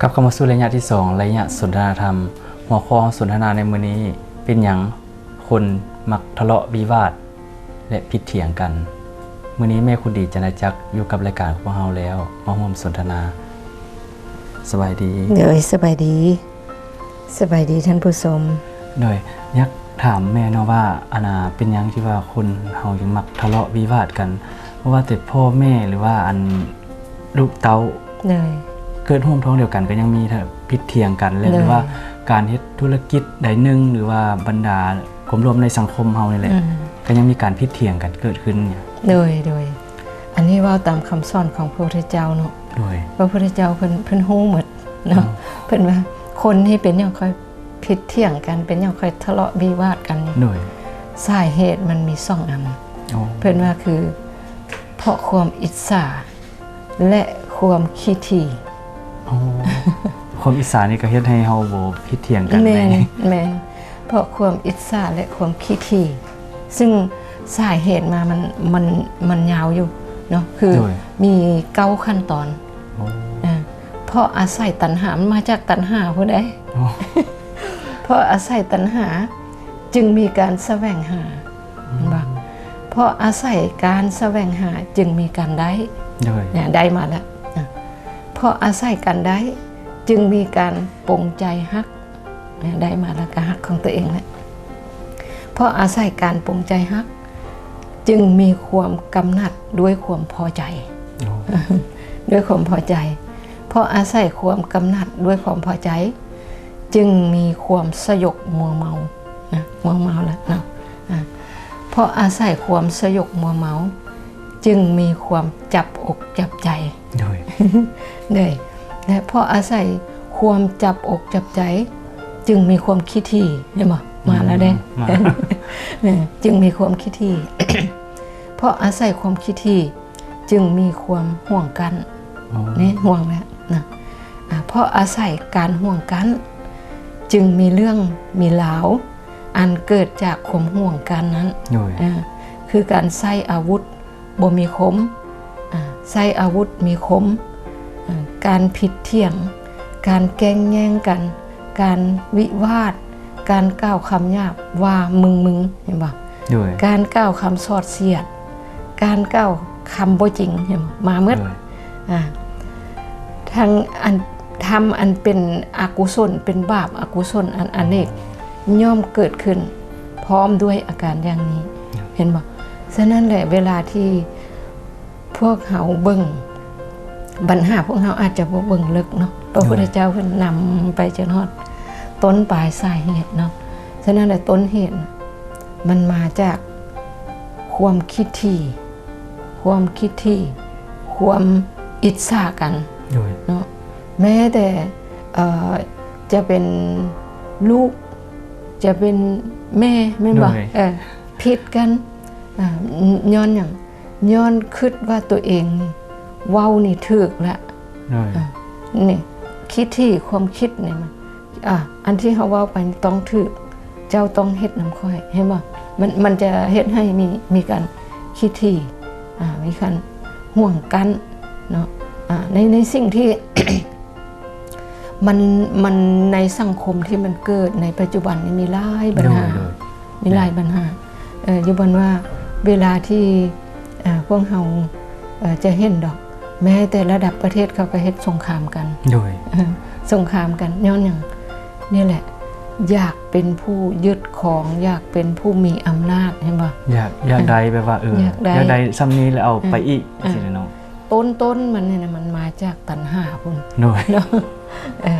ກັບເຂົ້າມາສູ່ໄລຍະທີສອງ ໄລຍະສົນທະນາທຳ. ຫົວຂໍ້ເຮົາສົນທະນາໃນມື້ນີ້ ເປັນຫຍັງຄົນມັກທະເລາະວິວາດ ແລະ ຜິດຖຽງກັນ? ມື້ນີ້ແມ່ຄຸນດີ ຈັນນະຈັກ ຢູ່ກັບລາຍການຂອງພວກເຮົາແລ້ວ ມາຮ່ວມສົນທະນາ. ສະບາຍດີ. ໂດຍ ສະບາຍດີ. ສະບາຍດີທ່ານຜູ້ຊົມ. ໂດຍ ຢາກຖາມແມ່ເນາະວ່າ ອັນນ່າ ເປັນຫຍັງທີ່ວ່າຄົນເຮົາຍັງມັກທະເລາະວິວາດກັນ? ບໍ່ວ່າແຕ່ພໍ່ແມ່ ຫຼືວ່າອັນລູກເຕົ້າ ໂດຍ ເກີດຮ່ວມທ້ອງດຽວກັນກໍຍັງມີ ເຖິງຜິດຖຽງກັນ ແລະ ໂດຍ ຫຼືວ່າການເຮັດທຸລະກິດໃດໜຶ່ງ ຫຼືວ່າບັນດາກວມລວມໃນສັງຄົມເຮົານີ້ແຫຼະ ອືມ ກໍຍັງມີການຜິດຖຽງກັນເກີດຂຶ້ນ. ໂດຍ ໂດຍ ອັນນີ້ເວົ້າຕາມຄຳສອນຂອງພະພຸດທະເຈົ້າເນາະ. ໂດຍ ພະພຸດທະເຈົ້າເພິ່ນ ເພິ່ນຮູ້ໝົດເນາະ. ອືມ ເພິ່ນວ່າ ຄົນນີ້ເປັນຫຍັງຄ່ອຍຜິດຖຽງກັນ ເປັນຫຍັງຄ່ອຍທະເລາະວິວາດກັນນີ້? ໂດຍ ສາເຫດມັນມີສອງອັນ. ໂອ້ ເພິ່ນວ່າຄື ເພາະຄວາມອິດສາ ແລະ ຄວາມຂີ້ຖີ່. ອໍ ຄວາມອິດສານີ້ກໍເຮັດໃຫ້ເຮົາບໍ່ຜິດຖຽງກັນ. ແມ່ນ ແມ່ນ ເພາະຄວາມອິດສາ ແລະ ຄວາມຂີ້ຖີ່ ຊຶ່ງສາເຫດມາມັນ ມັນ ມັນຍາວຢູ່ເນາະ ຄື ໂດຍ ມີເກົ້າຂັ້ນຕອນ. ອໍ ເພາະອາໄສຕັນຫາ ມັນມາຈາກຕັນຫາພຸ້ນເດ້. ອໍ ເພາະອາໄສຕັນຫາຈຶ່ງມີການສະແຫວງຫາ. ອືມ ເຫັນບໍ່? ເພາະອາໄສການສະແຫວງຫາຈຶ່ງມີການໄດ້. ໂດຍ ເນຍ ໄດ້ມາແລ້ວ. ອາ ເພາະອາໄສການໄດ້ຈຶ່ງມີການປົງໃຈຮັກ. ເນຍ ໄດ້ມາແລ້ວກໍຮັກຂອງຕົວເອງແຫຼະ. ເພາະອາໄສການປົງໃຈຮັກຈຶ່ງມີຄວາມກຳໜັດດ້ວຍຄວາມພໍໃຈ. ໂອ້ ດ້ວຍຄວາມພໍໃຈ. ເພາະອາໄສຄວາມກຳໜັດດ້ວຍຄວາມພໍໃຈ ຈຶ່ງມີຄວາມສະຫຍົກມົວເມົານະ ມົວເມົາລະເນາະ. ອາ ເພາະອາໄສຄວາມສະຫຍົກມົວເມົາ ຈຶ່ງມີຄວາມຈັບອົກຈັບໃຈ. ໂດຍ ໂດຍ ແລະ ເພາະອາໄສຄວາມຈັບອົກຈັບໃຈ ຈຶ່ງມີຄວາມຂີ້ຖີ່. ເຫັນບໍ່? ມາແລ້ວເດ້. ອືມ ມາ ເອີ ຈຶ່ງມີຄວາມຂີ້ຖີ່. ເພາະອາໄສຄວາມຂີ້ຖີ່ ຈຶ່ງມີຄວາມຫ່ວງກັ້ນ. ອໍ ນີ້ຫ່ວງແລ້ວນະ. ອາ ເພາະອາໄສການຫ່ວງກັ້ນ ຈຶ່ງມີເລື່ອງມີລາວ ອັນເກີດຈາກຄວາມຫ່ວງກັ້ນນັ້ນ. ໂດຍ ເອີ ຄືການໃຊ້ອາວຸດບໍ່ມີຄົມ ອາ ໃຊ້ອາວຸດມີຄົມ ອາ ການຜິດຖຽງ ການແກ່ງແຍ່ງກັນ ການວິວາດ ການກ່າວຄຳຫຍາບວ່າມຶງໆ ເຫັນບໍ່? ໂດຍ ການກ່າວຄຳສອດສຽດ ການກ່າວຄຳບໍ່ຈິງ ເຫັນບໍ່? ມາໝົດ. ໂດຍ ອາ ທັງອັນ ທຳອັນເປັນອະກຸສົນ ເປັນບາບອະກຸສົນອັນອະເນກ ຍ່ອມເກີດຂຶ້ນພ້ອມດ້ວຍອາການຢ່າງນີ້ ເຫັນບໍ່? ສະນັ້ນແຫຼະ ເວລາທີ່ ພວກເຮົາເບິ່ງບັນຫາ ພວກເຮົາອາດຈະບໍ່ເບິ່ງເລິກເນາະ ພະພຸດທະເຈົ້າເພິ່ນນຳໄປຈົນຮອດຕົ້ນປາຍສາເຫດເນາະ. ສະນັ້ນແຫຼະ ຕົ້ນເຫດມັນມາຈາກຄວາມຂີ້ຖີ່ ຄວາມຂີ້ຖີ່ ຄວາມອິດສາກັນ ໂດຍ ເນາະ. ແມ້ແຕ່ ເອີ ຈະເປັນລູກ ຈະເປັນແມ່ ແມ່ນບໍ່? ໂດຍ ເອີ ຜິດກັນ ອາ ຍ້ອນຫຍັງ? ຍ້ອນຄິດວ່າຕົວເອງນີ້ເວົ້ານີ້ຖືກລະ. ໂດຍ ອາ ນີ້ ຄິດທີ່ຄວາມຄິດນີ້ມັນ ອາ ອັນທີ່ເຮົາເວົ້າໄປນີ້ຕ້ອງຖືກ ເຈົ້າຕ້ອງເຮັດນຳຂ້ອຍ ເຫັນບໍ່? ມັນ ມັນຈະເຮັດໃຫ້ມີ ມີການຄິດທີ່ ອາ ມີການຫ່ວງກັ້ນເນາະ ອາ ໃນ ໃນສິ່ງທີ່ ມັນ ມັນໃນສັງຄົມທີ່ມັນເກີດໃນປັດຈຸບັນນີ້ມີຫຼາຍບັນຫາ ໂດຍ ໂດຍ ມີຫຼາຍບັນຫາ ເອີ ຢູ່ບ່ອນວ່າເວລາທີ່ ເອີ ພວກເຮົາ ເອີ ຈະເຫັນດອກ ແມ້ແຕ່ລະດັບປະເທດເຂົາກໍເຮັດສົງຄາມກັນ ໂດຍ ເອີ ສົງຄາມກັນຍ້ອນຫຍັງ? ນີ້ແຫຼະ ຢາກເປັນຜູ້ຍຶດຄອງ ຢາກເປັນຜູ້ມີອຳນາດ ເຫັນບໍ່? ຢາກ ຢາກໄດ້ ເອີ ແບບວ່າ ເອີ ຢາກໄດ້ ຢາກໄດ້ສ່ຳນີ້ແລ້ວເອົາ ເອີ ໄປອີກ ເອີ ຈັ່ງຊີ້ເນາະ. ຕົ້ນ ຕົ້ນມັນນີ້ນະ ມັນມາຈາກຕັນຫາພຸ້ນ ໂດຍ ເນາະ ເອີ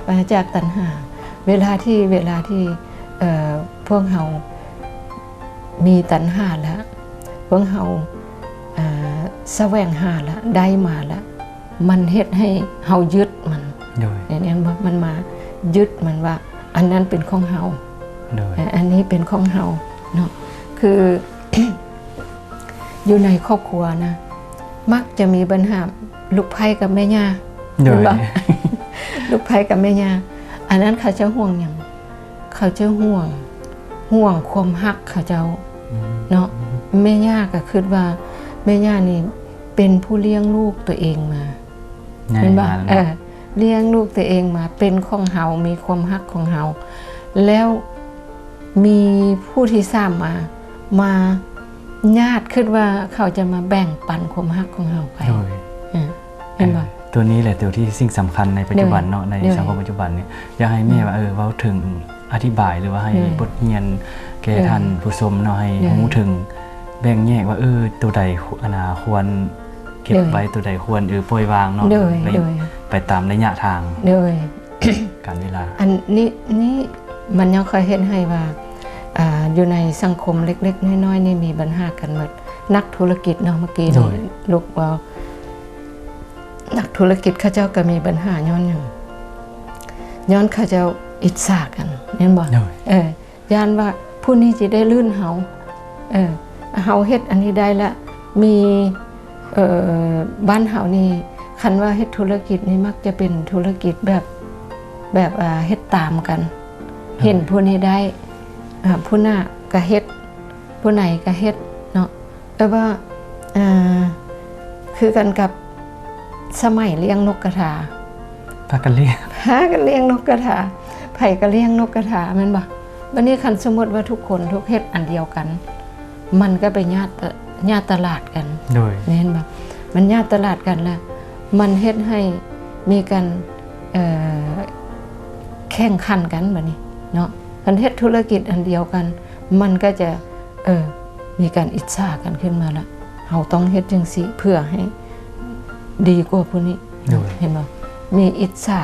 ມາຈາກຕັນຫາ. ເວລາທີ່ ເວລາທີ່ ເອີ ພວກເຮົາມີຕັນຫາລະ ພວກເຮົາ ເອີ ສະແຫວງຫາລະ ໄດ້ມາລະ ມັນເຮັດໃຫ້ເຮົາຍຶດມັນ ໂດຍ ເຫັນບໍ່? ມັນມາຍຶດມັນວ່າ ອັນນັ້ນເປັນຂອງເຮົາ ໂດຍ ເອີ ອັນນີ້ເປັນຂອງເຮົາເນາະ ຄື ຢູ່ໃນຄອບຄົວນະ ມັກຈະມີບັນຫາລູກໃພ້ກັບແມ່ຍ່າ ໂດຍ ແມ່ນບໍ່? ລູກໃພ້ກັບແມ່ຍ່າ ອັນນັ້ນເຂົາເຈົ້າຫ່ວງຫຍັງ? ເຂົາເຈົ້າຫ່ວງ ຫ່ວງຄວາມຮັກເຂົາເຈົ້າ ອືມ ເນາະ. ແມ່ຍ່າກໍຄິດວ່າແມ່ຍ່ານີ້ເປັນຜູ້ລ້ຽງລູກຕົວເອງມາ ໃຫຍ່ ແມ່ນບໍ່? ມາແລ້ວ ເອີ ເນາະ. ລ້ຽງລູກຕົວເອງມາເປັນຂອງເຮົາ ມີຄວາມຮັກຂອງເຮົາ ແລ້ວມີຜູ້ທີສາມມາ ມາຍາດ ຄິດວ່າເຂົາຈະມາແບ່ງປັນຄວາມຮັກຂອງເຮົາໄປ. ໂດຍ ເອີ ເຫັນບໍ່? ເອີ ຕົວນີ້ແຫຼະ ຕົວທີ່ສິ່ງສຳຄັນໃນປັດຈຸບັນເນາະ ໂດຍ ໃນ ໂດຍ ສັງຄົມປັດຈຸບັນນີ້ ຢາກໃຫ້ແມ່ ໂດຍ ວ່າ ເອີ ເວົ້າເຖິງ ອະທິບາຍ ຫຼືວ່າໃຫ້ ໂດຍ ບົດຮຽນແກ່ ໂດຍ ທ່ານຜູ້ຊົມເນາະ ໃຫ້ ໂດຍ ຮູ້ເຖິງ ແບ່ງແຍກວ່າ ເອີ ຕົວໃດ ອັນນ່າ ຄວນເກັບ ໂດຍ ໄວ້ ຕົວໃດຄວນ ເອີ ປ່ອຍວາງເນາະ ໂດຍ ໄລຍະ ໂດຍ ໄປຕາມໄລຍະທາງ ໂດຍ ການເວລາ. ອັນນີ້ ນີ້ມັນຍັງຄ່ອຍເຮັດໃຫ້ວ່າ ອ່າ ຢູ່ໃນສັງຄົມເລັກໆນ້ອຍໆນີ້ມີບັນຫາກັນໝົດ. ນັກທຸລະກິດເນາະ ເມື່ອກີ້ ໂດຍ ນີ້ລູກເວົ້າ ນັກທຸລະກິດເຂົາເຈົ້າກໍມີບັນຫາຍ້ອນຫຍັງ? ຍ້ອນເຂົາເຈົ້າອິດສາກັນ ແມ່ນບໍ່? ໂດຍ ເອີ ຢ້ານວ່າຜູ້ນີ້ຊິໄດ້ລື່ນເຮົາ ເອີ ເຮົາເຮັດອັນນີ້ໄດ້ລະ ມີ ເອີ ບ້ານເຮົານີ້ ຄັນວ່າເຮັດທຸລະກິດນີ້ມັກຈະເປັນທຸລະກິດແບບ ແບບ ອ່າ ເຮັດຕາມກັນ ໂດຍ ເຫັນຜູ້ນີ້ໄດ້ ອ່າ ຜູ້ໜ້າກໍເຮັດ ຜູ້ໃດກໍເຮັດເນາະ ແບບວ່າ ເອີ ຄືກັນກັບສະໄໝລ້ຽງນົກກະທາ ພາກັນລ້ຽງ ພາກັນລ້ຽງນົກກະທາ ໃຜກໍລ້ຽງນົກກະທາ ແມ່ນບໍ່? ບັດນີ້ຄັນສົມມຸດວ່າທຸກຄົນທຸກເຮັດອັນດຽວກັນ ມັນກໍໄປຍາດຕະ ຍາດຕະຫຼາດກັນ ໂດຍ ແມ່ນບໍ່? ມັນຍາດຕະຫຼາດກັນລະ ມັນເຮັດໃຫ້ມີການ ເອີ ແຂ່ງຂັນກັນບັດນີ້ເນາະ. ຄັນເຮັດທຸລະກິດອັນດຽວກັນ ມັນກໍຈະ ເອີ ມີການອິດສາກັນຂຶ້ນມາລະ ເຮົາຕ້ອງເຮັດຈັ່ງຊີ້ເພື່ອໃຫ້ດີກວ່າຜູ້ນີ້ ໂດຍ ເຫັນບໍ່? ມີອິດສາ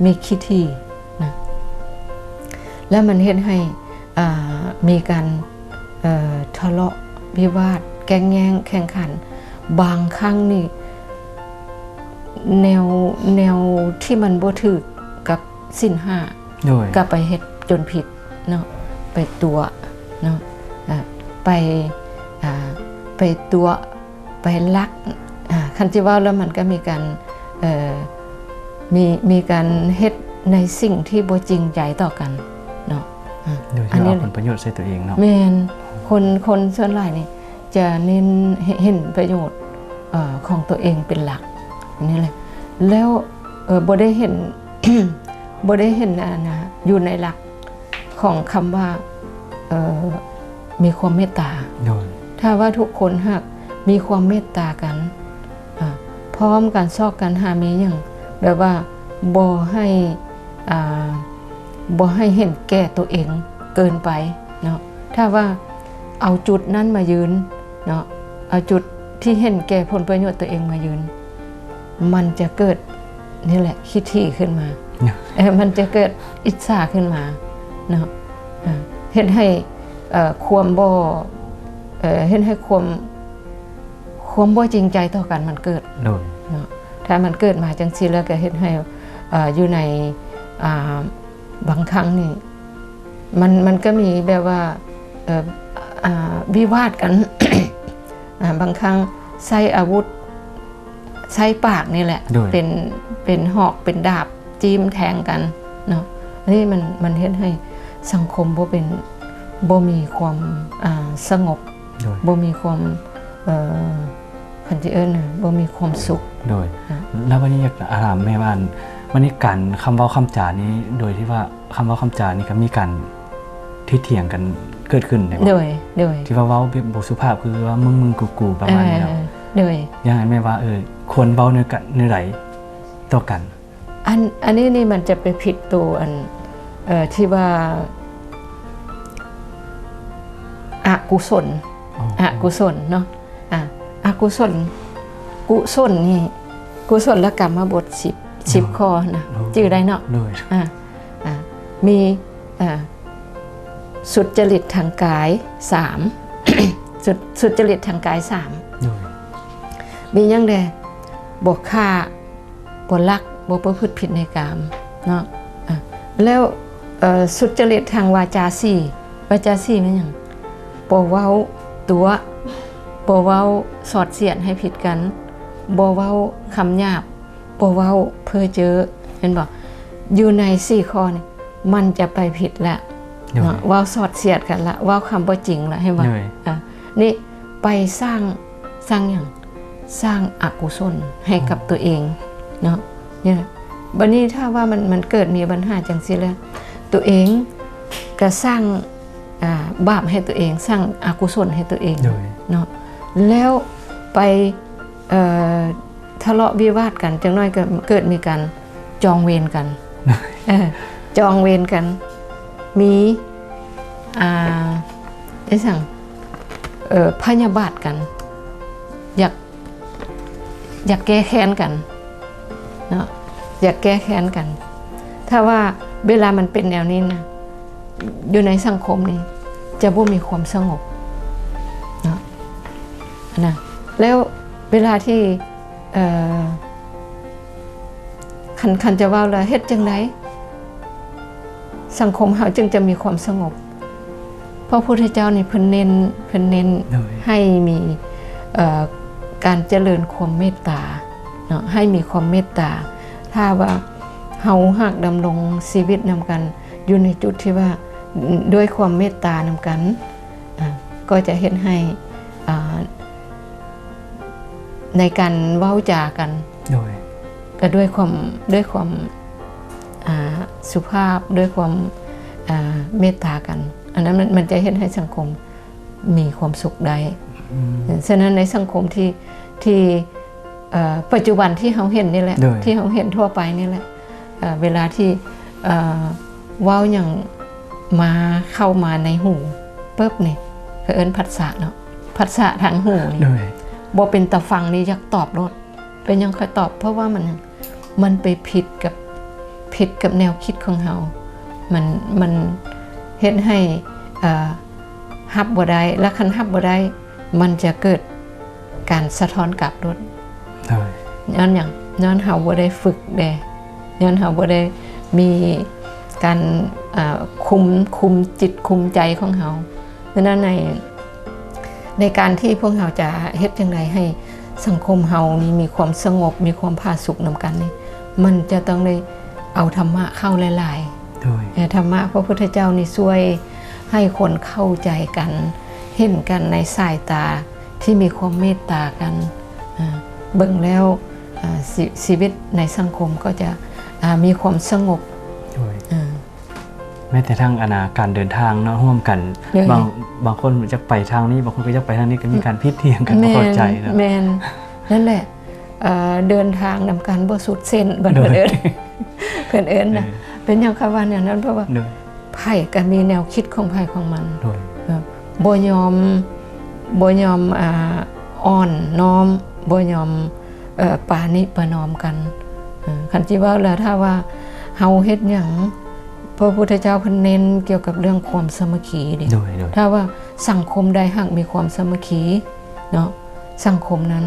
ມີຂີ້ຖີ່ນະ ແລ້ວມັນເຮັດໃຫ້ ອ່າ ມີການ ເອີ ທະເລາະວິວາດ ແກ່ງແຍ່ງແຂ່ງຂັນ ບາງຄັ້ງນີ້ ແນວ ແນວທີ່ມັນບໍ່ຖືກກັບສິນຫ້າ ໂດຍ ກໍໄປເຮັດຈົນຜິດເນາະ ໄປຕົວະເນາະ ອ່າ ໄປ ອ່າ ໄປຕົວະ ໄປລັກ ອ່າ ຄັນຊິເວົ້າແລ້ວມັນກໍມີການ ເອີ ມີ ມີການເຮັດໃນສິ່ງທີ່ບໍ່ຈິງໃຈຕໍ່ກັນເນາະ ອ່າ ໂດຍທີ່ເອົາຜົນປະໂຫຍດໃສ່ຕົວເອງເນາະ ແມ່ນ ຄົນ ຄົນສ່ວນຫຼາຍນີ້ຈະເນັ້ນເຫັນປະໂຫຍດ ເອີ ຂອງຕົວເອງເປັນຫຼັກ ນີ້ແຫຼະ ແລ້ວ ເອີ ບໍ່ໄດ້ເຫັນ ບໍ່ໄດ້ເຫັນ ອັນນ່າ ຢູ່ໃນຫຼັກຂອງຄຳວ່າ ເອີ ມີຄວາມເມດຕາ ໂດຍ ຖ້າວ່າທຸກຄົນຫາກມີຄວາມເມດຕາກັນ ອ່າ ພ້ອມກັນຊອກກັນຫາມີຫຍັງ ແບບວ່າບໍ່ໃຫ້ ອ່າ ບໍ່ໃຫ້ເຫັນແກ່ຕົວເອງເກີນໄປເນາະ ຖ້າວ່າເອົາຈຸດນັ້ນມາຢືນເນາະ ເອົາຈຸດທີ່ເຫັນແກ່ຜົນປະໂຫຍດຕົວເອງມາຢືນ ມັນຈະເກີດ ນີ້ແຫຼະ ຂີ້ຖີ່ຂຶ້ນມາ ເອີ ມັນຈະເກີດອິດສາຂຶ້ນມາເນາະ ເຮັດໃຫ້ ເອີ ຄວາມບໍ່ ເຮັດໃຫ້ຄວາມ ຄວາມບໍ່ຈິງໃຈຕໍ່ກັນມັນເກີດ ໂດຍ ເນາະ ຖ້າມັນເກີດມາຈັ່ງຊີ້ແລ້ວກໍເຮັດໃຫ້ ເອີ ຢູ່ໃນ ອ່າ ບາງຄັ້ງນີ້ ມັນ ມັນກໍມີແບບວ່າ ເອີ ອ່າ ວິວາດກັນ ອ່າ ບາງຄັ້ງໃຊ້ອາວຸດ ໃຊ້ປາກນີ້ແຫຼະ ໂດຍ ເປັນ ເປັນຫອກເປັນດາບ ຈີ້ມແທງກັນເນາະ ອັນນີ້ມັນ ມັນເຮັດໃຫ້ສັງຄົມບໍ່ເປັນ ບໍ່ມີຄວາມ ອ່າ ສະຫງົບ ໂດຍ ບໍ່ມີຄວາມ ເອີ ຄັນຊິເອີ້ນນະ ບໍ່ມີຄວາມສຸກ ໂດຍ ນະ ແລ້ວບັດນີ້ຢາກຖາມແມ່ວ່າ ອັນ ບັດນີ້ການຄຳເວົ້າຄຳຈານີ້ ໂດຍທີ່ວ່າຄຳເວົ້າຄຳຈານີ້ກໍມີການທິດຖຽງກັນເກີດຂຶ້ນແມ່ນບໍ່? ໂດຍ ໂດຍ ທີ່ວ່າເວົ້າແບບບໍ່ສຸພາບ ຄືວ່າມຶງໆ ກູໆ ປະມານນີ້ເນາະ ເອີ ໂດຍ ຢາກໃຫ້ແມ່ວ່າ ເອີ ຄວນເວົ້າແນວກະ ແນວໃດຕໍ່ກັນ? ອັນ ອັນນີ້ນີ້ມັນຈະໄປຜິດໂຕ ອັນ ເອີ ທີ່ວ່າອະກຸສົນ ອໍ ອະກຸສົນເນາະ ອ່າ ອະກຸສົນ ກຸສົນນີ້ ກຸສົນລະກຳມະບົດສິບ ສິບ ອໍ ຂໍ້ນະ ອໍ ຈື່ໄດ້ເນາະ ໂດຍ ອ່າ ອ່າ ມີ ອ່າ ສຸດຈະລິດທາງກາຍ ສາມ ສຸດ ສຸດຈະລິດທາງກາຍ ສາມ ໂດຍ ມີຫຍັງແດ່? ບໍ່ຂ້າ ບໍ່ລັກ ບໍ່ປະພຶດຜິດໃນກາມເນາະ ອ່າ ແລ້ວ ເອີ ສຸດຈະລິດທາງວາຈາ ສີ່ ວາຈາ ສີ່ ແມ່ນຫຍັງ? ບໍ່ເວົ້າຕົວະ ບໍ່ເວົ້າສອດສຽດໃຫ້ຜິດກັນ ບໍ່ເວົ້າຄຳຫຍາບ ບໍ່ເວົ້າເພີ້ເຈີ້ ແມ່ນບໍ່? ຢູ່ໃນສີ່ຂໍ້ນີ້ ມັນຈະໄປຜິດລະ ໂດຍ ເນາະ ເວົ້າສອດສຽດກັນລະ ເວົ້າຄຳບໍ່ຈິງລະ ເຫັນບໍ່? ໂດຍ ອ່າ ນີ້ໄປສ້າງ ສ້າງຫຍັງ? ສ້າງອະກຸສົນໃຫ້ກັບ ອືມ ຕົວເອງເນາະ ນີ້ແຫຼະ ບັດນີ້ຖ້າວ່າມັນ ມັນເກີດມີບັນຫາຈັ່ງຊີ້ແລ້ວ ຕົວເອງກະສ້າງ ອາ ບາບໃຫ້ຕົວເອງ ສ້າງອະກຸສົນໃຫ້ຕົວເອງ ໂດຍ ເນາະ ແລ້ວໄປ ເອີ ທະເລາະວິວາດກັນ ຈັກໜ້ອຍກໍເກີດມີການຈອງເວນກັນ ເອີ ຈອງເວນກັນ ມີ ອາ ອີຫຍັງ ເອີ ພະຍາບາດກັນ ຢາກ ຢາກແກ້ແຄ້ນກັນເນາະ ຢາກແກ້ແຄ້ນກັນ. ຖ້າວ່າເວລາມັນເປັນແນວນີ້ນະ ຢູ່ໃນສັງຄົມນີ້ຈະບໍ່ມີຄວາມສະຫງົບເນາະ ອັນນະ ແລ້ວເວລາທີ່ ເອີ ຄັນ ຄັນຈະເວົ້າລະ ເຮັດຈັ່ງໃດສັງຄົມເຮົາຈຶ່ງຈະມີຄວາມສະຫງົບ? ພະພຸດທະເຈົ້ານີ້ເພິ່ນເນັ້ນ ເພິ່ນເນັ້ນ ໂດຍ ໃຫ້ມີ ເອີ ການຈະເລີນຄວາມເມດຕາເນາະ ໃຫ້ມີຄວາມເມດຕາ. ຖ້າວ່າເຮົາຫາກດຳລົງຊີວິດນຳກັນ ຢູ່ໃນຈຸດທີ່ວ່າ ດ້ວຍຄວາມເມດຕານຳກັນ ອາ ກໍຈະເຮັດໃຫ້ ອາ ໃນການເວົ້າຈາກັນ ໂດຍ ກໍດ້ວຍຄວາມ ດ້ວຍຄວາມ ອາ ສຸພາບ ດ້ວຍຄວາມ ອາ ເມດຕາກັນ ອັນນັ້ນມັນ ມັນຈະເຮັດໃຫ້ສັງຄົມມີຄວາມສຸກໄດ້. ອືມ ສະນັ້ນໃນສັງຄົມທີ່ ທີ່ ເອີ ປັດຈຸບັນທີ່ເຮົາເຫັນນີ້ແຫຼະ ໂດຍ ທີ່ເຮົາເຫັນທົ່ວໄປນີ້ແຫຼະ ເອີ ເວລາທີ່ ເອີ ເວົ້າຫຍັງມາ ເຂົ້າມາໃນຫູປຶບນີ້ ເຂົາເອີ້ນຜັດສະເນາະ ຜັດສະທາງຫູນີ້ ໂດຍ ບໍ່ເປັນຕາຟັງນີ້ ຢາກຕອບໂລດ. ເປັນຫຍັງຂ້ອຍຕອບ? ເພາະວ່າມັນຫຍັງ? ມັນໄປຜິດກັບ ຜິດກັບແນວຄິດຂອງເຮົາ ມັນ ມັນເຮັດໃຫ້ ເອີ ຮັບບໍ່ໄດ້ ແລະ ຄັນຮັບບໍ່ໄດ້ ມັນຈະເກີດການສະທ້ອນກັບໂລດ. ໂດຍ ຍ້ອນຫຍັງ? ຍ້ອນເຮົາບໍ່ໄດ້ຝຶກເດ້ ຍ້ອນເຮົາບໍ່ໄດ້ມີການ ເອີ ຄຸມ ຄຸມຈິດຄຸມໃຈຂອງເຮົາ. ສະນັ້ນໃນ ໃນການທີ່ພວກເຮົາຈະເຮັດຈັ່ງໃດໃຫ້ສັງຄົມເຮົານີ້ມີຄວາມສະຫງົບ ມີຄວາມຜາສຸກນຳກັນນີ້ ມັນຈະຕ້ອງໄດ້ເອົາທຳມະເຂົ້າຫຼາຍໆ. ໂດຍ ເອີ ທຳມະພະພຸດທະເຈົ້ານີ້ຊ່ວຍໃຫ້ຄົນເຂົ້າໃຈກັນ ເຫັນກັນໃນສາຍຕາທີ່ມີຄວາມເມດຕາກັນ ອາ ເບິ່ງແລ້ວ ອາ ຊີ ຊີວິດໃນສັງຄົມກໍຈະ ອາ ມີຄວາມສະຫງົບ. ໂດຍ ອາ ແມ້ແຕ່ທັງ ອັນນ່າ ການເດີນທາງເນາະ ຮ່ວມກັນ ໂດຍ ບາງ ບາງຄົນຢາກໄປທາງນີ້ ບາງຄົນກໍຢາກໄປທາງນີ້ ກໍມີການຜິດຖຽງກັນ ບໍ່ເຂົ້າໃຈເນາະ. ແມ່ນ ນັ້ນແຫຼະ ເອີ ເດີນທາງນຳກັນບໍ່ສຸດເສັ້ນ ເພິ່ນເອີ້ນ ເພິ່ນເອີ້ນນະ. ເອີ ເປັນຫຍັງຄະວ່າແນວນັ້ນ? ເພາະວ່າ ໂດຍ ໃຜກໍມີແນວຄິດຂອງໃຜຂອງມັນ. ໂດຍ ເອີ ບໍ່ຍອມ ບໍ່ຍອມ ອ່າ ອ່ອນນ້ອມ ບໍ່ຍອມ ເອີ ປານິປະນອມກັນ. ເອີ ຄັນຊິເວົ້າແລ້ວ ຖ້າວ່າເຮົາເຮັດຫຍັງ ພະພຸດທະເຈົ້າເພິ່ນເນັ້ນກ່ຽວກັບເລື່ອງຄວາມສາມັກຄີເດ້. ໂດຍ ໂດຍ ຖ້າວ່າສັງຄົມໃດຫາກມີຄວາມສາມັກຄີເນາະ ສັງຄົມນັ້ນ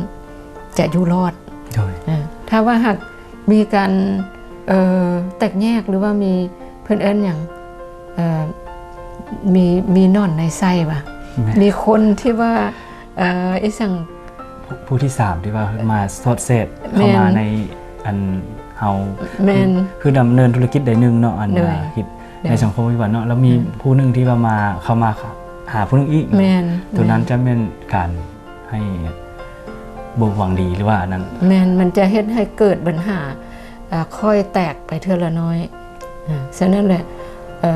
ຈະຢູ່ລອດ. ໂດຍ ເອີ ຖ້າວ່າຫາກ ມີການ ເອີ ແຕກແຍກ ຫຼືວ່າມີ ເພິ່ນເອີ້ນຫຍັງ ເອີ ມີ ມີໜອນໃນໄສ້ຫວາ ແມ່ນ ມີຄົນທີ່ວ່າ ເອີ ອີຫຍັງ ຜູ້ ຜູ້ທີສາມທີ່ວ່າມາສອດແຊກເຂົ້າມາ ແມ່ນ ໃນອັນເຮົາ ແມ່ນ ຄື ຄືດຳເນີນທຸລະກິດໃດໜຶ່ງເນາະ ອັນ ໂດຍ ເຮັດ ໂດຍ ໃນສັງຄົມປັດຈຸບັນເນາະ ແລ້ວມີ ແມ່ນ ຜູ້ໜຶ່ງທີ່ວ່າມາ ເຂົ້າມາຫາຜູ້ໜຶ່ງອີກ ແມ່ນ ໂຕນັ້ນ ແມ່ນ ຈະແມ່ນການ ໃຫ້ບໍ່ຫວັງດີ ຫຼືວ່າອັນນັ້ນ ແມ່ນ ມັນຈະເຮັດໃຫ້ເກີດບັນຫາ ອາ ຄ່ອຍແຕກໄປເທື່ອລະໜ້ອຍ. ອາ ສະນັ້ນແຫຼະ ເອີ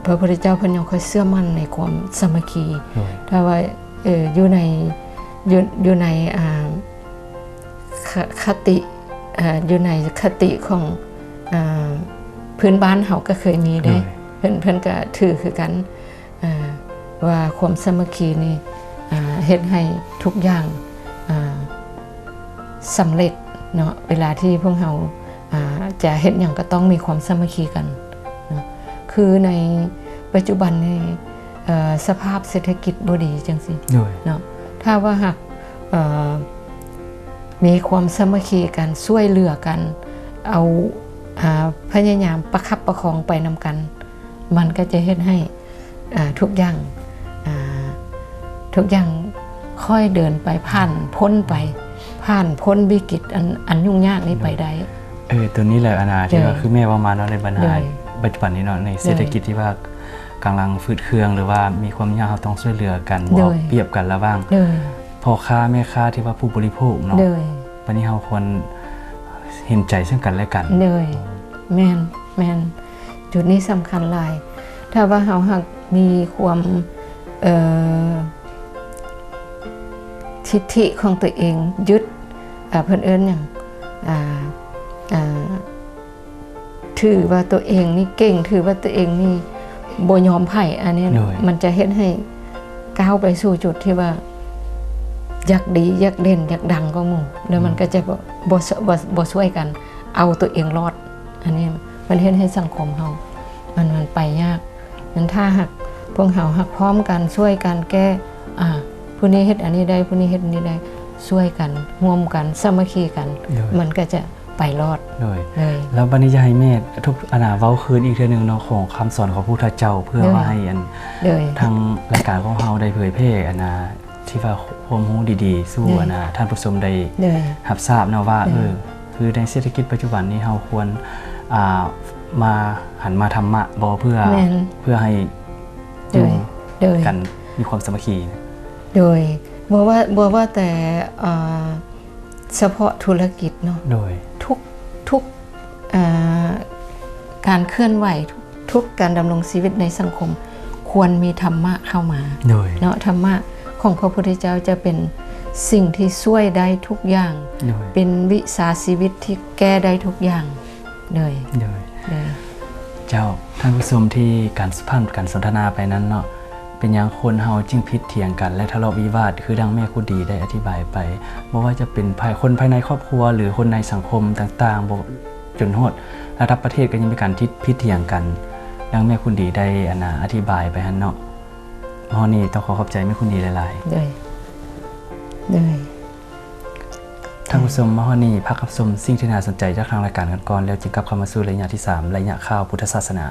ພະພຸດທະເຈົ້າເພິ່ນຍັງຄ່ອຍເຊື່ອໝັ້ນໃນຄວາມສາມັກຄີ. ໂດຍ ຖ້າວ່າ ເອີ ຢູ່ໃນ ຢູ່ ຢູ່ໃນ ອາ ຄະ ຄະຕິ ອາ ຢູ່ໃນຄະຕິຂອງ ອາ ພື້ນບ້ານເຮົາກໍເຄີຍມີເດ້. ໂດຍ ເພິ່ນ ເພິ່ນກໍຖືຄືກັນ. ອ່າ ວ່າຄວາມສາມັກຄີນີ້ ອ່າ ເຮັດໃຫ້ທຸກຢ່າງ ອ່າ ສຳເລັດເນາະ. ເວລາທີ່ພວກເຮົາ ອ່າ ຈະເຮັດຫຍັງກໍຕ້ອງມີຄວາມສາມັກຄີກັນເນາະ. ຄືໃນປັດຈຸບັນນີ້ ເອີ ສະພາບເສດຖະກິດບໍ່ດີຈັ່ງຊີ້ ໂດຍ ເນາະ. ຖ້າວ່າຫາກ ເອີ ມີຄວາມສາມັກຄີກັນ ຊ່ວຍເຫຼືອກັນ ເອົາ ອ່າ ພະຍາຍາມປະຄັບປະຄອງໄປນຳກັນ ມັນກໍຈະເຮັດໃຫ້ ອ່າ ທຸກຢ່າງ ອ່າ ທຸກຢ່າງຄ່ອຍເດີນໄປ ຜ່ານພົ້ນໄປ ຜ່ານພົ້ນວິກິດອັນ ອັນຫຍຸ້ງຍາກນີ້ໄປໄດ້. ເອີ ໂຕນີ້ແຫຼະ ອັນນ່າ ທີ່ວ່າ ໂດຍ ຄືແມ່ເວົ້າມາເນາະ ໃນບັນຫາ ໂດຍ ປັດຈຸບັນນີ້ເນາະ ໃນເສດຖະກິດ ໂດຍ ທີ່ວ່າກຳລັງຝືດເຄືອງ ຫຼືວ່າມີຄວາມຍາກ ເຮົາຕ້ອງຊ່ວຍເຫຼືອກັນ ບໍ່ ໂດຍ ເອົາປຽບກັນລະຫວ່າງ ໂດຍ ພໍ່ຄ້າແມ່ຄ້າ ທີ່ວ່າຜູ້ບໍລິໂພກເນາະ. ໂດຍ ບັດນີ້ເຮົາຄວນ ເຫັນໃຈເຊິ່ງກັນແລະກັນ. ໂດຍ ແມ່ນ ແມ່ນ ຈຸດນີ້ສຳຄັນຫຼາຍ. ຖ້າວ່າເຮົາຫາກມີຄວາມ ເອີ ທິດຖິຂອງຕົວເອງ ຍຶດ ເອີ ເພິ່ນເອີ້ນຫຍັງ ອ່າ ອ່າ ຖືວ່າຕົວເອງນີ້ເກັ່ງ ຖືວ່າຕົວເອງນີ້ບໍ່ຍອມໃຜ ອັນນີ້ ໂດຍ ມັນຈະເຮັດໃຫ້ກ້າວໄປສູ່ຈຸດທີ່ວ່າ ຢາກດີ ຢາກເດັ່ນ ຢາກດັງກວ່າໝູ່ ແລ້ວມັນ ອືມ ກໍຈະບໍ່ ບໍ່ ບໍ່ ບໍ່ຊ່ວຍກັນເອົາຕົວເອງລອດ. ອັນນີ້ມັນເຮັດໃຫ້ສັງຄົມເຮົາ ມັນ ມັນໄປຍາກ. ມັນຖ້າຫາກພວກເຮົາຫາກພ້ອມກັນ ຊ່ວຍກັນແກ້ ອ່າ ຜູ້ນີ້ເຮັດອັນນີ້ໄດ້ ຜູ້ນີ້ເຮັດອັນນີ້ໄດ້ ຊ່ວຍກັນ ຮ່ວມກັນ ສາມັກຄີກັນ ໂດຍ ມັນກໍຈະໄປລອດ. ໂດຍ ໂດຍ ແລ້ວບັດນີ້ຢາກໃຫ້ແມ່ທົບ ອັນນ່າ ເວົ້າຄືນອີກເທື່ອໜຶ່ງເນາະ ຂອງຄຳສອນຂອງພະພຸດທະເຈົ້າ ເພື່ອ ໂດຍ ວ່າໃຫ້ອັນ ໂດຍ ທາງລາຍການຂອງເຮົາໄດ້ເຜີຍແຜ່ ອັນນ່າ ທີ່ວ່າຄວາມຮູ້ດີໆສູ່ ໂດຍ ອັນນ່າ ທ່ານຜູ້ຊົມໄດ້ ໂດຍ ຮັບຊາບເນາະວ່າ ໂດຍ ເອີ ຄືໃນເສດຖະກິດປັດຈຸບັນນີ້ ເຮົາຄວນ ອ່າ ມາຫັນມາທຳມະບໍ່ ເພື່ອ ແມ່ນ ເພື່ອໃຫ້ ໂດຍ ຢູ່ ໂດຍ ກັນມີຄວາມສາມັກຄີ. ໂດຍ ບໍ່ວ່າ ບໍ່ວ່າແຕ່ ເອີ ສະເພາະທຸລະກິດເນາະ ໂດຍ ທຸກ ທຸກ ເອີ ການເຄື່ອນໄຫວ ທຸກ ທຸກການດຳລົງຊີວິດໃນສັງຄົມ ຄວນມີທຳມະເຂົ້າມາ ໂດຍ ເນາະ. ທຳມະຂອງພະພຸດທະເຈົ້າຈະເປັນສິ່ງທີ່ຊ່ວຍໄດ້ທຸກຢ່າງ ໂດຍ ເປັນວິຊາຊີວິດທີ່ແກ້ໄດ້ທຸກຢ່າງ. ໂດຍ ໂດຍ ໂດຍ ເຈົ້າ ທ່ານຜູ້ຊົມ ທີ່ການຜ່ານການສົນທະນາໄປນັ້ນເນາະ ເປັນຫຍັງຄົນເຮົາຈຶ່ງຜິດຖຽງກັນ ແລະ ທະເລາະວິວາດ ຄືດັ່ງແມ່ຄູນດີໄດ້ອະທິບາຍໄປ? ບໍ່ວ່າຈະເປັນພາຍ ຄົນພາຍໃນຄອບຄົວ ຫຼື ຄົນໃນສັງຄົມຕ່າງໆ ບໍ່ ຈົນຮອດລະດັບປະເທດກໍຍັງມີການທີ່ຜິດຖຽງກັນ ດັ່ງແມ່ຄູນດີໄດ້ ອັນນ່າ ອະທິບາຍໄປຫັ້ນເນາະ. ມາຮອດນີ້ຕ້ອງຂໍຂອບໃຈແມ່ຄູນດີຫຼາຍໆ. ໂດຍ ໂດຍ ທ່ານຜູ້ຊົມ ມາຮອດນີ້ພັກຮັບຊົມສິ່ງທີ່ໜ້າສົນໃຈຈາກທາງລາຍການກັນກ່ອນ ແລ້ວຈຶ່ງກັບເຂົ້າມາສູ່ໄລຍະທີສາມ ໄລຍະຂ່າວພຸດທະສາສະໜາ.